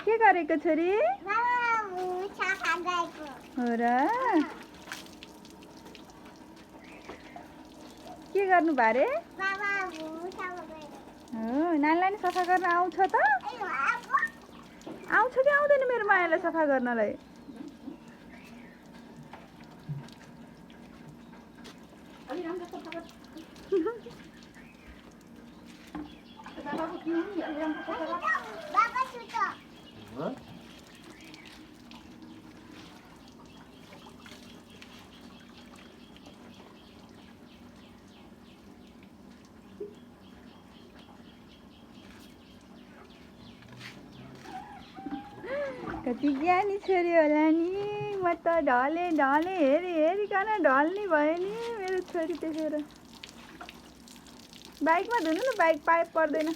के गरेको छोरी हो र के गर्नु बारे हो नानीलाई नि सफा गर्न आउँछ त आउँछ कि आउँदैन मेरो मायालाई सफा गर्नलाई कति ज्ञानी छोरी होला नि म त ढले ढले हेरी हेरिकन ढल्ने भयो नि मेरो छोरी देखेर बाइकमा धुनु न बाइक पाइप पर्दैन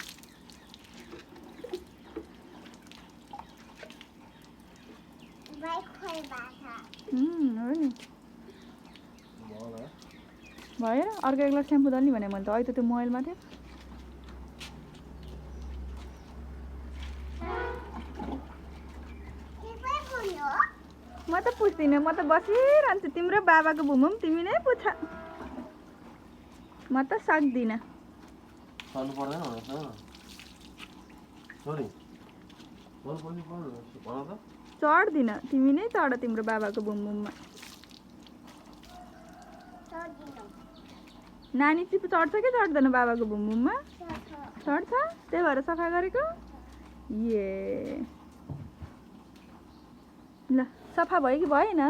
हो नि भयो र अर्को एक ग्लास स्याम्पू दल्ने भने मैले त अहिले त त्यो मोबाइलमा थियो म त पुछ्दिनँ म त बसिरहन्छु तिम्रो बाबाको भुमो पनि तिमी नै पुछ म त सक्दिनँ चढ्दिनँ तिमी नै चढ तिम्रो बाबाको बुमबुममा नानी चाहिँ चढ्छ कि चढ्दैन बाबाको बुमबुममा चढ्छ त्यही भएर सफा गरेको ए ल सफा भयो कि भएन